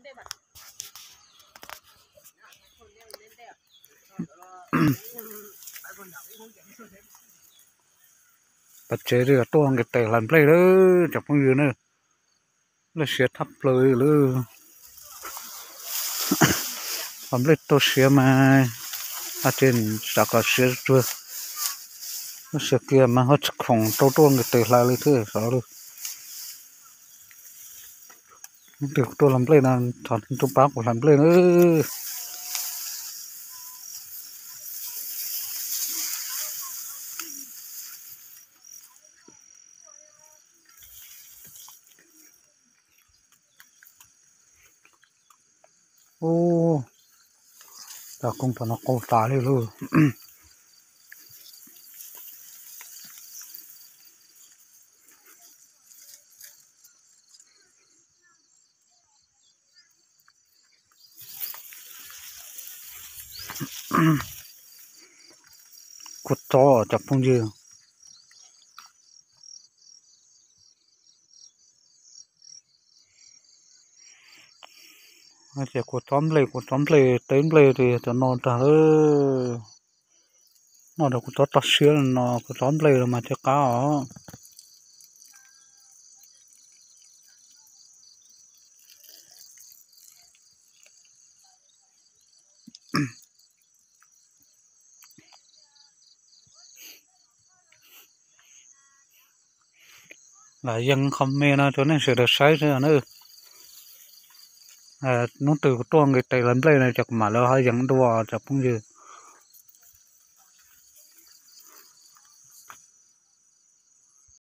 Pab tsev twb tuaj nqis tes hlais nplej lawm cov phooj ywg na. Nplej siav thab plaws li lawm. Hlais nplej tau siav mas hais tias xav kom siav tsuag, lub siav kiag mas ho tsis khoom rau tuaj nqis tes hlais li thiab xyov li. Hnub twg kuv tuaj hlais nplej no, thov nej tuaj pab kuv hlais nplej nawb. Ub, cov koob pom no qau tas li lauj. Kua txob cov phooj ywg. Hais tias kua txob nplej, kua txob nplej, teb nplej ces cov no tag lawm. Noj rau kua txob toj siab no, kua txob nplej los mas thiaj qab os. Lam yees qhov me no rau nej sawv daws saib xwb na. Hnub twg kuv tuaj nqis tes hlais nplej no ces kuv mam li ho yees dua cov phooj ywg.